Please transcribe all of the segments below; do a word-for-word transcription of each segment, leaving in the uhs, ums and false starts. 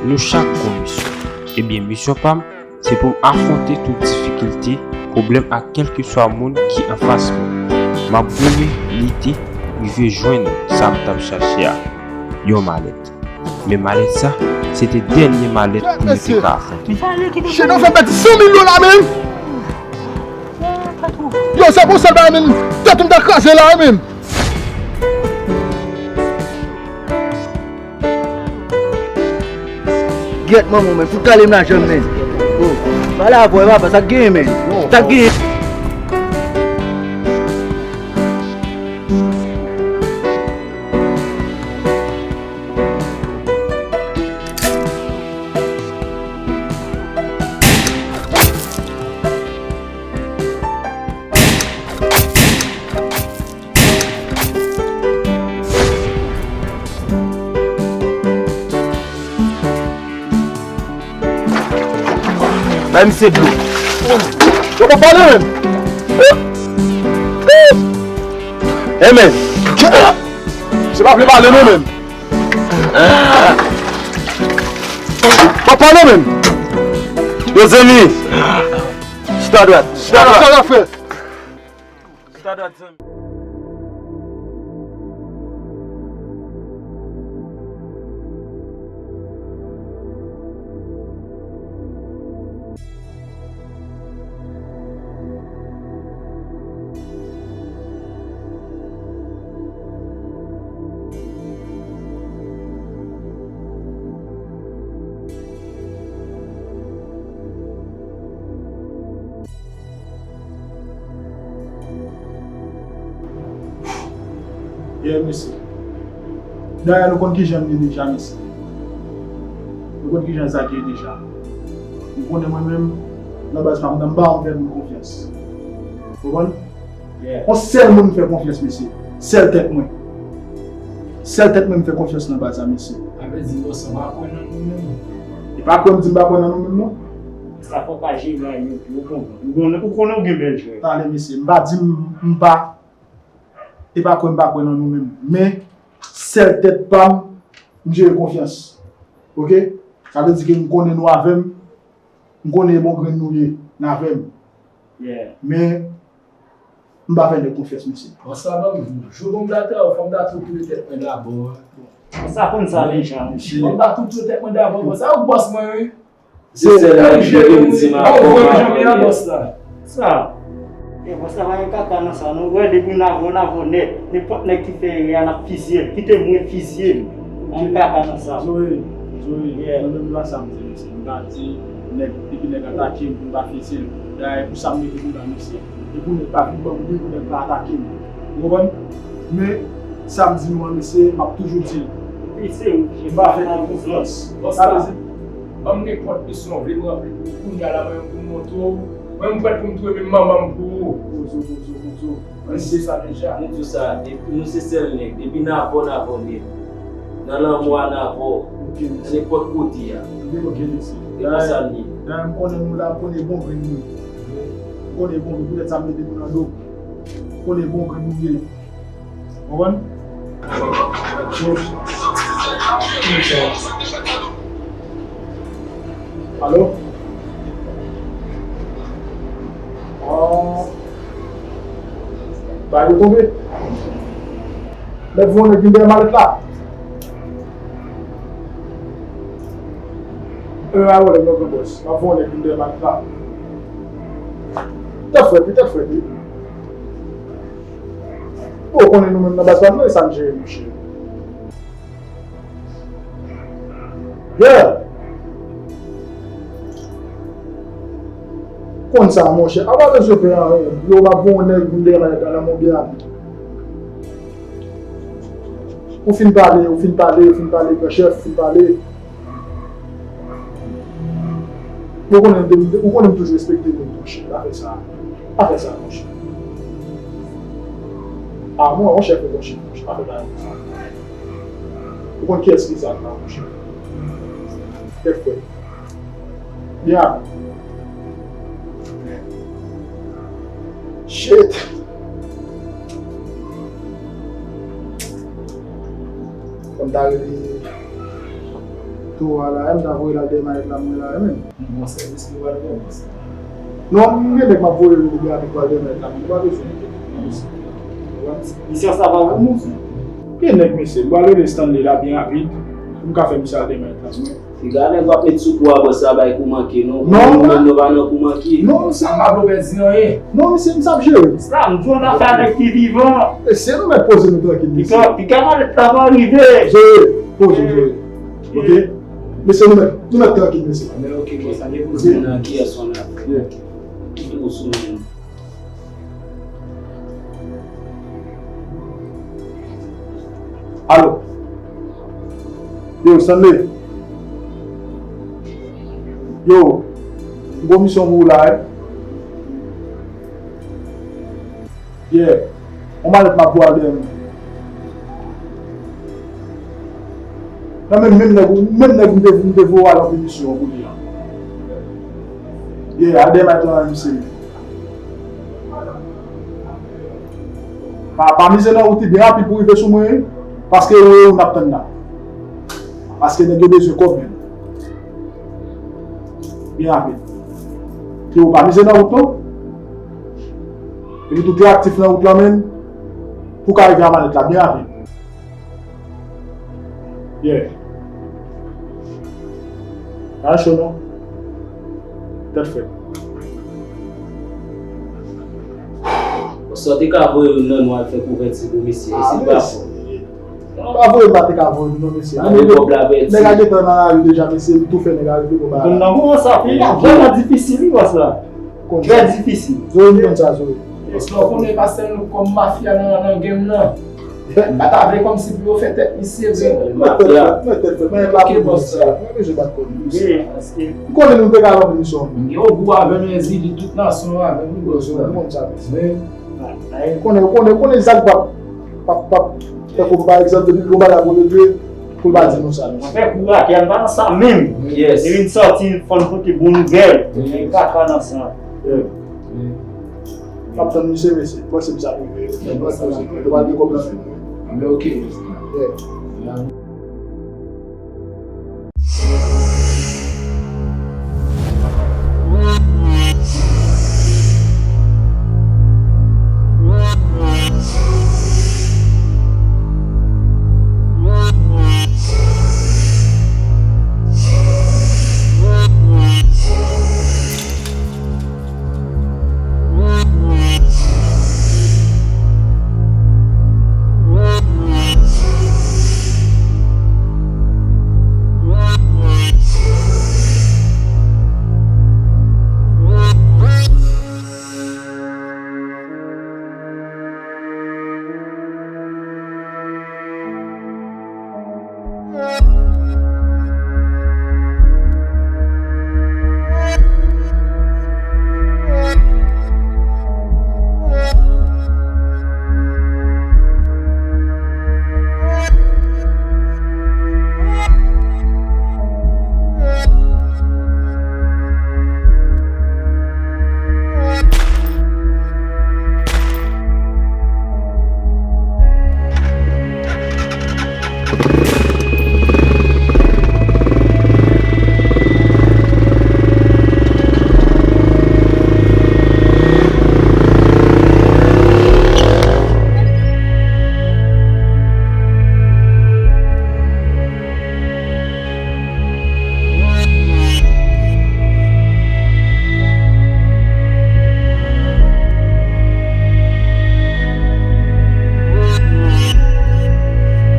Nou chak gon misyon. Ebyen, misyon pa m, se pou m afwonte tout difikilte, pwoblèm ak kèlkeswa moun ki anfas mwen. M ap goumen, lite, rive jwenn sa m t ap chache a, yon malèt. Men malèt sa, se te dènye malèt pou yo te ka afwonte. Shit, nou fè pèdi san mil dola, menm! Yo, se pou sèl bagay, menm. Tèt m ta kraze la, menm. Gyèt manman w, men, fout kale m lajan m, men. Oh, pale avè w, papa, sa k genyen, men? Sa k genyen? Bay misye dlo. Yo pa pale menm. Hey, men. Se pa vle pale non menm. Pa pale menm. Yo zanmi. Chita dwat. Chita dwat. Sa dwat zanmi. Yeah, mesye. Dayè, nou konn kijan m ye deja, mesye. Nou konn kijan Zak ye deja. Nou konnen mwen menm, nan baz pa m, nan m pa janm fè moun konfyans. Ou konprann? Yeah. Yon sèl moun m fè konfyans, mesye. Sèl tèt mwen. Sèl tèt mwen m fè konfyans nan baz la, mesye. Sa vle di, bòs, ou pa kwè nan nou menm? E pa kwè m di m pa kwè nan nou menm, non. Sa fò pa jere a yo, ou konprann. Ou konnen, ou konnen ou gen bèl jwèt. Tande, mesye, m pa di m, m pa, e pa kwè m pa kwè nan nou menm. Men, sèl tèt pa m, m jere konfyans. Oke? Sa vle di ke m konnen nou avè m, m konnen e bon grenn nou ye, n avè m. Yeah. Men, m pa fè nèg konfyans, mesye. Bòs la ban m jou bon data, fò m ta tou touye tèt mwen dabò. Bòs la konn sa deja, mesye. Fò m ta tou touye tèt mwen dabò, bòs. Sa yo bòs mwen, wi. Se sèl la ki te vin di m avè w, m pa konnen. Bòs la. Sa. E bòs la pa gen kaka nan sa, non. Wè, depi n avè w, n avè w nèt. Nenpòt nèg ki fè erè a, n ap fizye l. Kite mwen fizye l. Pa gen kaka nan sa. Zoe, Zoe, yeah, nan menm la sa m di, mesye. M pa di nèg, depi nèg atake m, pou m pa fizye l. Dayè, pou sa m mete pou la, mesye. E pou nèg pa vin ban m bri, pou nèg pa atake m. Ou konprann? Men, sa m di nou an, mesye, m ap toujou di l. M pa fè nèg konfyans. Sa vle di, ban m nenpòt misyon w vle m ranpli pou ou kounye a la, mwen menm pou m montre w. Mwen, m prèt pou m touye menm manman m pou ou. Poze w, poze w, poze w. Ann di sa deja. Nou di w sa, depi nou se sèl nèg, depi n avè w, n avè w nèt. Nan lanmò a, n avè w. Ok, mesye. Nan nenpòt kote a. Ok, mesye. E konsa n ye. Dayè, m konnen nou la, m konnen bon grenn nou ye. M konnen bon grenn, poutèt sa m mete nou nan do. M konnen bon grenn nou ye. Konprann? Alo? Ah. Bagay yo tonbe. Mèt voye yon nèg vin dèyè malèt la. E, a wè, non, non, bòs. M ap voye yon nèg vin dèyè malèt la. Tèt frèt, wi, tèt frèt, wi. Ou konnen nou menm nan baz pa nou, e sa n jere, monchè. Yeah. Konn sa, monchè. A pa bezwen pè anyen. Yo, m ap voye yon nèg vin dèyè malèt la nan Monbyen. Ou fin pale, ou fin pale, ou fin pale, gran chèf, ou fin pale. Ou konnen, ou konnen m toujou respekte moun, monchè. Pa fè sa. Pa fè sa, monchè. A, mwen, yon chèf, yon chèf, monchè. Pa fè bagay konsa. Ou konn kiyès ki Zak la, monchè? Kèk frè. Ya. Shit. Fò m ta rele. Tou a la, m ta voye l al dèyè malèt la, mwen la, menm. Bon sèvis nou pral fè, bon sèvis. Non, m gen nèg m ap voye l depi apre pou al dèyè malèt la, m pa bezwen. Misye sa pa pou nou. Gen nèg, mesye, m pral rele Stanley la byen rapid, pou m ka fè misye al dèyè malèt la, mwen. Piga nèg w ap met sou kou a, bòs, sa bay kou manke, non. Non, nou menm, nou pa nan kou manke. Non, misye. Sa m pa vle w pèdi anyen. Non, misye, m sa ap jere. Sa, m di w, n ap fè avèk ki vivan. Mesye, nou mèt poze nou trankil, mesye. Piga, piga malèt la pa rive. Jere, poze w, jere. Ok? Mesye, nou mèt, nou mèt trankil, mesye. Men ok, bòs, sa depoze moun nan kiyès ou la. Yeah. Ki dosye moun? Alo. Yo, Stanley. Yo, m gon misyon pou ou la, wi. Yeah. On malèt m ap voye al dèyè m. Nan menm, menm nèg, menm nèg m te, m te voye al anpi misyon pou li an. Yeah, al dèyè malèt la, misye. Pa, pa mize nan wout li byen rapid pou rive sou mwen, wi. Paske yo, yo, n ap tann la. Paske nèg yo bezwen kòb menm. Byen rapid. Yo, pa mize nan wout non. Epi tou, te aktif nan wout lan menm, pou ka rive a malèt la byen rapid. Yeah. Pa cho non. Tèt frèt. Sa w te ka voye youn nan nou al fè kouvèti pou misye, e si l pa fò. Pa voye, m pa te ka voye nou non, mesye. Nèg a gentan nan lari deja, mesye, m tou fè nèg a rive bò ba la. Konn nan moman sa, peyi a vrèman difisil, wi, bòs la. Trè difisil. Zoe, m konn sa, Zoe. Bòs la, w konnen pastè nou kòm mafya nan, nan game nan. M pa ta vle kòmsi pou yo fè tèt misye vre. Mwen tèt fèt, mwen tèt fèt, mwen la pou bòs la. Mwen bezwen bat kò nou. M konnen nou te ka ranpli misyon. M gen yon gou avè m, Ezili, tout nasyon avè m, wi, bòs la. M konn sa, mesye. Ou konnen, ou konnen, ou konnen Zak p ap, p ap, p ap fè kou, pa egzanp, depi l gon bagay pou regle, pou l pa di nou sa, mesye. Fè kou rakè, n pa nan sa menm. Yes. Depi n sòti, fò n pote bon nouvèl. Yes. Men kaka nan sa. Yeah. M ap tann misye, mesye. Mwen se misye ap rive. Mwen se misye ap rive. Yo pral gen kòb nan men nou. Men ok. Yeah.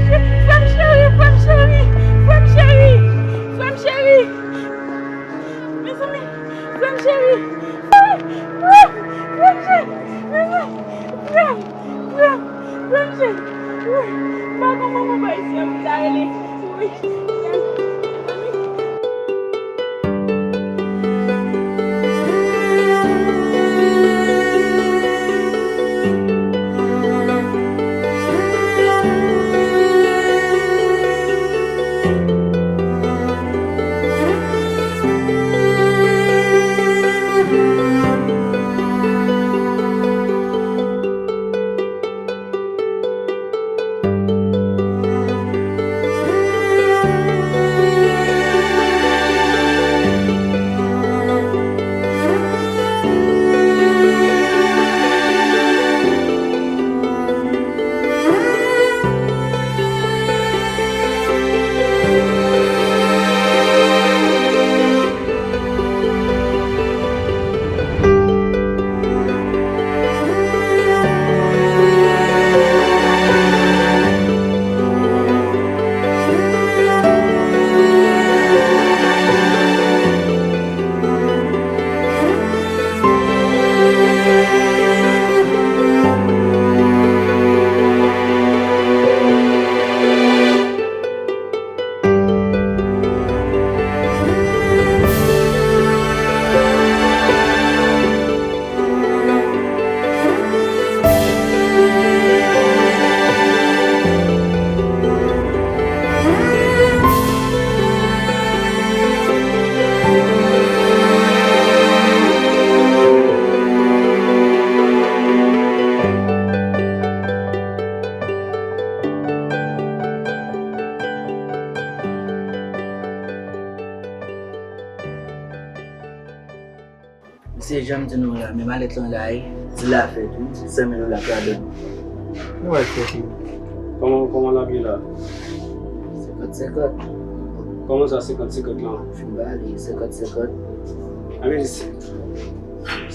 Frè m cheri, frè m cheri, frè m cheri, frè m cheri. Mezanmi, frè m cheri. Frè m, frè m cheri. Mezanmi, frè m, frè m, frè m cheri. Wi, m pa gon manman pa isi an, m ta rele. Wi, frè m, mezanmi. Jan m di nou la, men malèt lan la, wi. Di l a fèt, wi. Senk mil dola k ladan l. Nou al fè pi. Kòman, kòman l ap ye la? Senkant senkant. Kòman sa, senkant senkant lan? Fin pale, senkant senkant. Anben, se,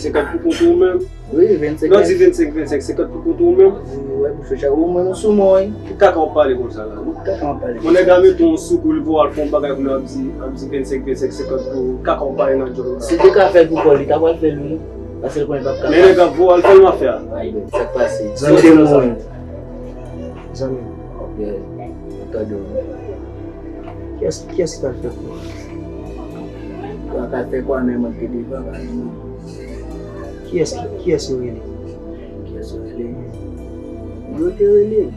senkant pou kont ou menm? Wi, vennsenk. Non, di vennsenk vennsenk, senkant pou kont ou menm? Wi, wi, bouch ou chaje. Ou menm ou sou mwen, wi. Ki kaka w ap pale konsa la? Ki kaka w ap pale konsa? Bon, nèg la mete w sou kou, li voye w al fè yon bagay pou li, w ap di, w ap di vennsenk vennsenk, senkant pou ou. Kaka w ap pale nan djòl la. Si te ka fè l pou kò l, li ta pral fè l, wi. Paske l konnen l p ap kapab. Men nèg ap voye w al fè l mafya. Ay, sa k pase? Zanmi de moun. Zanmi. Ok. Mwen tande w. Kiyès, kiyès ki pral fè kwa? Kwa ka fè kwa, men mwen te devan, pa di. Kiyès, ki, kiyès yo rele? Kiyès yo rele? Yo te rele.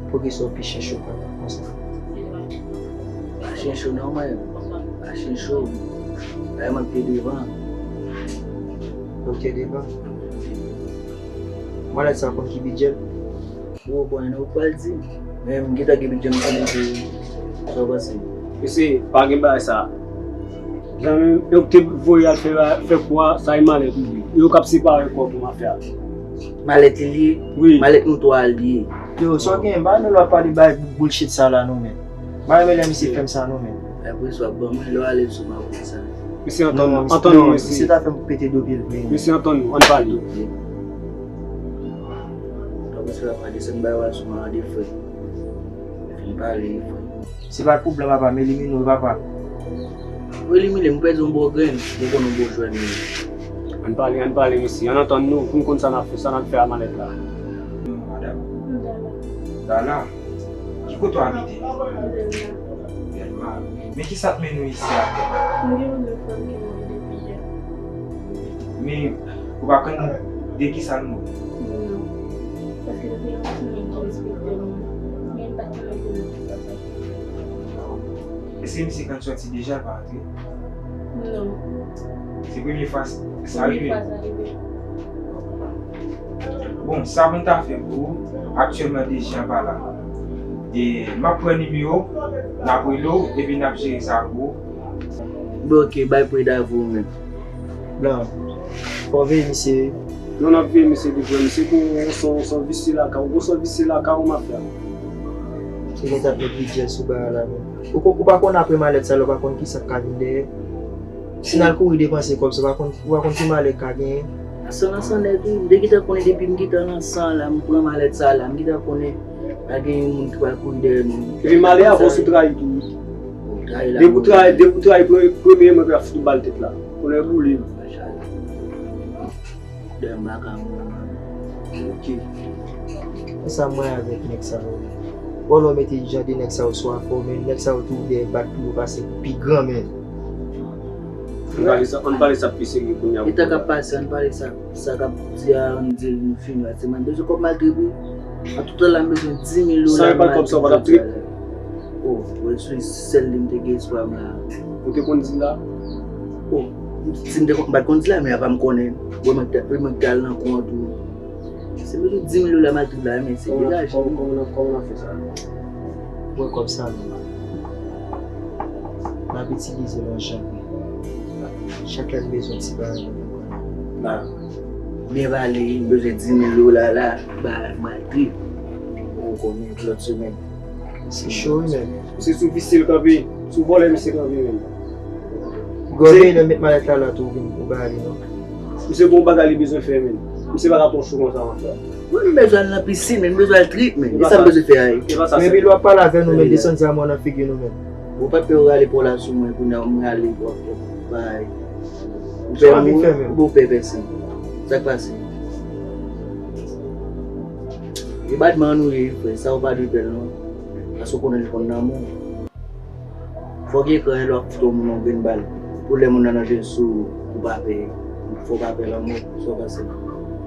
Poukisa w pi chen cho konsa? Pa chen cho non, mwen. Pa chen cho. Bay mwen te devan. Ou te devan? Malèt sa konn ki bidjè l? Bon, bon, nou pral di. Men m gentan gen bidjè m konnen ke sa w panse. Mesye, pa gen bagay sa. Zanmi m, yo te voye al fè, fè kwa, sa e malèt li ye. Yo k ap separe kò pou mafya. Malèt li li? Wi. Malèt nou twa li ye. Yo, sa w gen, ba nou lòt pale bay bullshit sa la non, men. M pa renmen lè misye fè m sa non, men. Apre sa, w ap ban mwen, lè w ale sou mwen, w ap di sa. Mesye, antann nou, antann nou, mesye. Misye ta fè m pete do pye l vre. Mesye, antann nou, ann pale. Apre sa, w ap desann bay w al sou mwen, an de frè. Fin pale, frè. Se pa l pwoblèm, papa, m elimine w, papa. Ou elimine m, ou pèdi yon bon grenn, mwen konn yon bon jwè m ye. Ann pale, ann pale, mesye. Ann antann nou, pou n konn sa n ap fè, sa n ap fè a malèt la. Non, madanm. Dala. Dala? Ki kote w abite? Dèlma. Dèlma. Men ki sa k mennen w isi a Dèlma? M gen yon de frè m ki mouri depi yè. Men, ou pa konn de ki sa l mouri? Non. Paske depi yon timoun ki respekte m, men m pa t konn ke l te fè sa. Èske misye konn sòti deja, l pa antre? Non. Se premye fwa s-, sa rive? Premye fwa sa rive. Bon, sa pou n ta fè pou ou, aktyèlman deja pa la. E m ap pran nimewo w, n ap rele w, epi n ap jere sa pou ou. Bon, ok, bay prèd avè w menm. Blan, fò w veye misye. Non, n ap veye misye pi pre. Misye gon, gon son, son visye lakay ou, gon son visye lakay ou, mafya. Misye gentan ap met bidjè sou bagay la menm. Ou, ou pa konn apre malèt sa, lè w pa konn ki sa k ka vin dèyè. Si n al kouri depanse kòb sa, ou pa konn, ou pa konn ki malè k ka genyen. Nan san, nan san nèt, wi. M te gentan konnen depi m gentan nan san la, m pran malèt sa la, m gentan konnen pa gen moun ki pral kouri dèyè nou. Epi malè a, fò w sou trayi tou, wi. Bon, trayi la. Depi w trayi, depi w trayi premye, premye, mwen pral fout ou bal tèt la. Konnen boule. Machallah. Dèyè m pa ka mouri. Ok. Konsa mwen avèk nèg sa yo. Bon, lè w mete jan de nèg sa yo sou afè w, men nèg sa yo toujou dèyè bat pou yo pase pi gran, men. Ann pale sa, ann pale sa pi serye kounye a. Etan k ap pase, ann pale sa, sa k ap di a, ann di l nou fini, paske mwen bezwen kòb malgre tou. An tou tan la, m bezwen dis mil dola. San epa kòb sa w pa t ap trip? Oh, mwen se sèl li m te gen espwa m la. Ou te konn di la? Oh, si m te konn, m pa t konn di la, men apa m konnen. Bon, mwen te, mwen te al nan kont ou. Se bezwen dis mil dola m al trip la, men se degaje. Kòman, kòman, kòman n ap fè sa? Mwen kòb sa, non. N ap itilize l yon jan. Chak lè n bezwen ti bagay, nou pran. Byen pale, m bezwen dis mil dola la, ba, m al trip. Ou konnen, lòt semèn. Se cho, wi, men. Se sou visye l kanpe, sou vòlè misye kanpe, men. Gòl, men, met malèt la la tou, vin, ou ba li, non. Misye gon bagay li bezwen fè, men. Misye pa ka pran cho konsa, mafya. Wi, m bezwen al nan pisin, men, m bezwen al trip, men. E sa m bezwen fè a, wi. Men, pi lè w ap pale avè nou, men, desann zam ou nan figi nou, men. Ou pa t pè w rale pa w la sou mwen, kounye a m rale, w ap, w ap bay. Ou pè, ou pè pèse. Sa k pase? E batman nou ye, frè, sa ou pa dwe pè l, non. Paske ou konnen li konn nan men w. Fò gen kran lè w ap fout yon moun yon grenn bal. Pou lè moun nan nan jezi sou ou, ou pa pè. Fò w pa pè lanmò, sa w panse?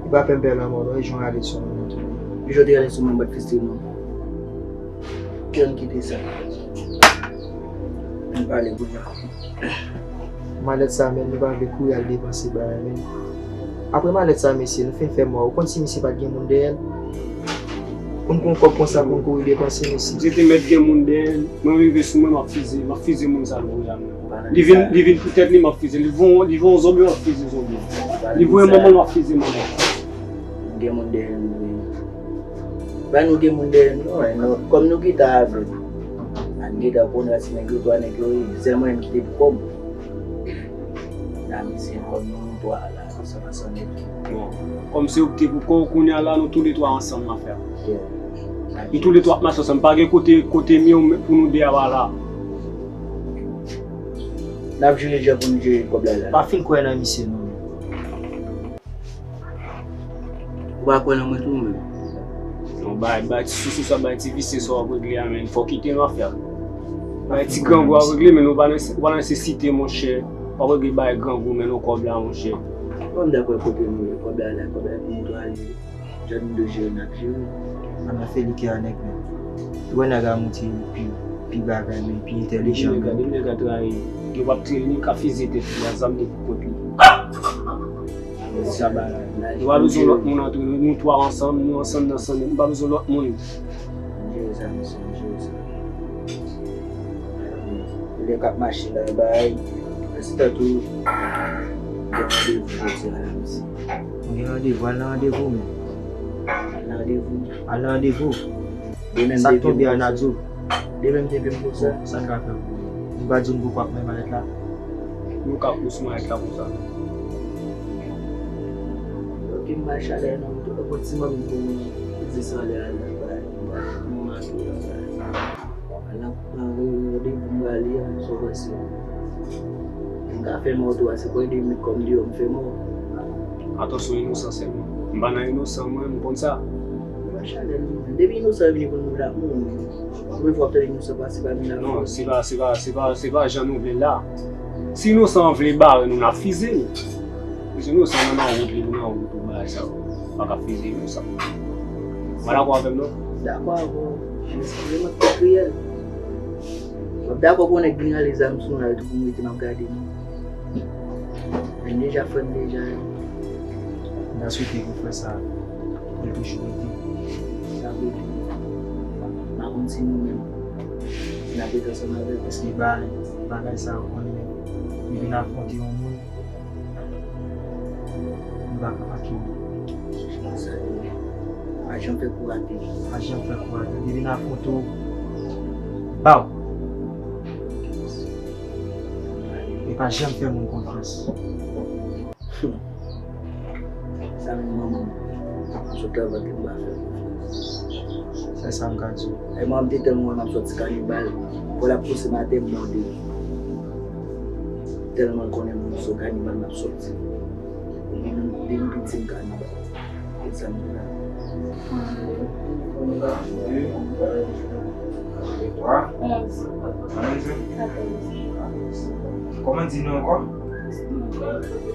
Ou pa pè m pè lanmò, non, e jan w rale sou mwen nan tou. Ki jan w te rale sou mwen, m pa t fistri, non. Kè m kite sa. Ann pale kounye a. Malèt sa, men, nou pa vle kouri al depanse bagay, men. Apre malèt sa, mesye, nou fin fè mò. Ou konn si misye pa t gen moun dèyè l? Pou n pran kòb konsa pou n kouri depanse, mesye. Misye te mèt gen moun dèyè l. Mwen rive sou mwen, m ap fize, m ap fize moun sa l voye a mwen. Li vin, li vin pou tèt li, m ap fize. Li voye, li voye yon zonbi, m ap fize zonbi. Li voye manman l, w ap fize manman. Nou gen moun dèyè nou, wi. Ba nou gen moun dèyè nou, non, non. Kòm nou gentan avè l. Ann gentan konn rasi nèg yo, twa nèg yo, wi. Sèl mwen menm ki te pou kò m. Nan misye kòm nou twa la, ansanm, ansanm nèg yo. Bon, kòm se ou ki te pou kò w, kounye a la, nou toulètwa ansanm nan afè a. Yeah. Nou toulètwa ap mache ansanm. Pa gen kote, kote mye pou nou de a pa la. N ap jere jan pou nou jere kòb la, la. Pa fin kwè nan misye, non. Ou pa kwè nan mwen tou, menm? Non, bay, bay ti sousou sa, bay ti visye sa w ap regle a, menm. Fò w kite nou afè a. Bay ti grangou a regle, men nou pa nesesite, monchè. W ap regle bay grangou, men nou kòb la, monchè. Mwen, m dakò kote nou ye, kòb la, la, kòb la, pou nou ale. Jan nou dwe jere, n ap jere. Ann fè li kè a nèg, menm. Ou wè nèg a monte pi, pi bagay, men pi entèlijan. Depi nèg a trayi, yo p ap tire li, ka fize tèt li a, zam li pou kont li. Sa bagay. Nou pa bezwen lòt moun antre nou, nou twa ansanm, nou ansanm nan san nèt, nou pa bezwen lòt moun. Jere sa, mesye, jere sa. Lè k ap mache la, bay, men se tankou, gen randevou jodi a la, mesye. Ou gen randevou, al nan randevou, men. Al nan randevou. Al nan randevou. Sa k tonbe a, n a di w. Demen m te vin konsa. Bon, sa n ka fè pou ou? M pa di nou poko ap mwen malèt la. Nou ka pous malèt la konsa. Ok, m bay chalè nan moto. Ankò ti manmi pou mwen. Di sa lè a la, bay. M pa, m pa, m pa. Ala, ala, randevou m prale a, sa w panse? M ka fè mò tou a, se pou ede m met kò m deyò, m fè mò. Atansyon, inosan sèlman. M pa nan inosan, mwen, m konn sa. M pa chanèl, non. Depi inosan vini pou nou la, moun. Premye fwa w ap tande inosan pase pa nou la. Non, se pa, se pa, se pa, se pa jan nou vle la. Si inosan an vle bare nou, n ap fize l. Paske inosan nan, nan wout li, nan wout ou bagay sa yo. Pa ka fize inosan. Ou pa dakò avè m, non? Dakò avè w. Men sa vrèman trè kriyèl. W ap dakò pou nèg vin rale zam sou nou la, tou pou nou rete n ap gade nou. Men deja frè m deja. M ta swete pou frè sa, pou l toujou rete. Sa vle di, m pa konn si nou menm, n ap rete ansanm avè l, paske ba-, bagay sa yo konnen, li vin afwonte yon moun. M pa ka pa kenbe. Pa janm fè kou rate. Pa janm fè kou rate. Depi n afwonte w, ba w. E pa janm fè moun konfyans. Sa menm manman m sot nan vant li, m pa fè konfyans. Se sa m ka di w. E manman m te tèlman wè m ap sòti kanibal, fò l ap pouse m atè, m mòde l. Tèlman l konnen m se yon kanibal, m ap sòti. Depi m, depi m piti, m kanibal. E sa m di la. Twa. Onz. Onz. Katòz. Kòman di non ankò?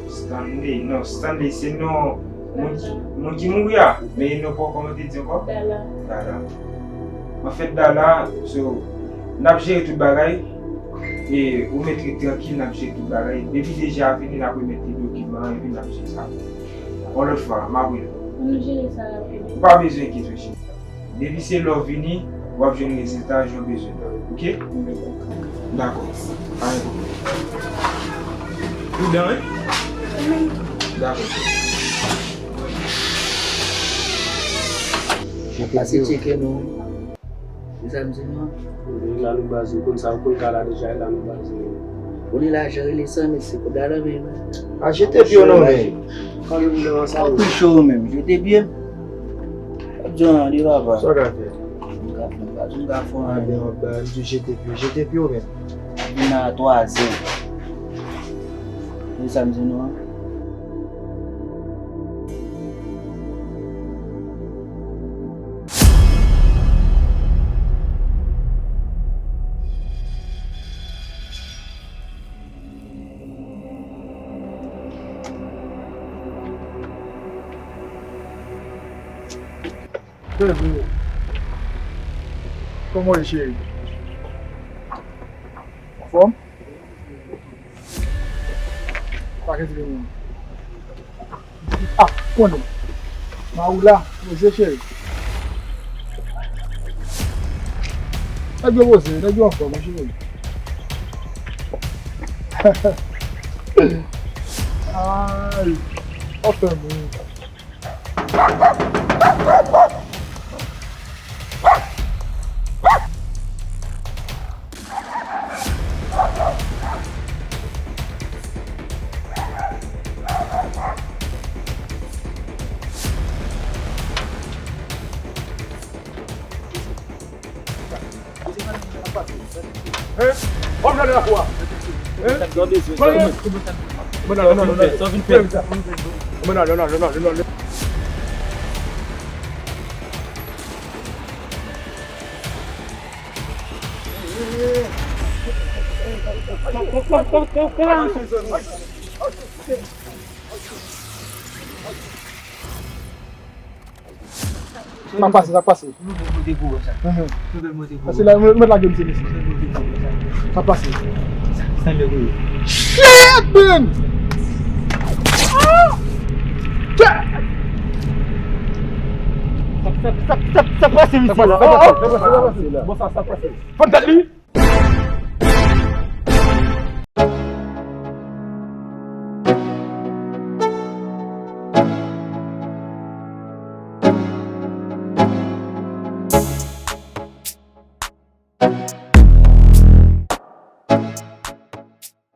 Stanley. Non, Stanley se non moun ki, moun ki mouri a. Men non pa w, kòman te di ankò? Dala. Dala. Anfèt, Dala, so, n ap jere tout bagay. E ou mèt ret trankil, n ap jere tout bagay. Depi D G a vini, n ap remèt li dokiman an, epi n ap jere sa. Yon lòt fwa, m ap rele w. Ann jere sa rapid. Ou pa bezwen enkyete w, cheri. Depi se lè w vini, w ap jwenn rezilta jan w bezwen l. Oke? Dakò. Pa gen pwoblèm. Pridan, wi? Dakò. Ap pase tcheke nou. Se sa m di nou an. Li la nou baz, ou konn sa, ou konn ka la deja, li la nou baz. Ou li lajan, rele san mil, se kòb la nan men nou. A, jete pye w non, men. Kòm yon moun ansanm. Ou pi cho ou menm, jete pye m. Ap di w anyen, papa. Sa w ka fè? M ka fè, m ka, m ka fè anyen. A, men w ap ba, m di w jete pye w, jete pye w menm. Vin a twa zè. Se sa m di nou an. Kòman w ye, cheri? Anfòm? Pa kenbe moun. Ah, konnen. Maoula, poze cheri. Nèg yo poze, nèg yo anfòm, wi, cheri. Ay. Anfen, men. Hein? Wap gade lakou a. Hein? Sa w bezwen? Mwen nan, mwen nan, mwen nan. Sa w vin fè? Mwen nan, mwen nan, mwen nan, mwen nan. Sa k pase, sa k pase? Nou bèl monte gwo sa. Mhm. Nou bèl monte gwo. Pase la, mwen, mwen lage m se mesye. Nou bèl monte gwo sa. Sa k pase? Sa, sa lè gwo. Shit, man! Sa, sa, sa, sa, sa k pase, mesye? Sa k pase, sa k pase, sa k pase. Bon, sa, sa k pase. Fòn tèt li.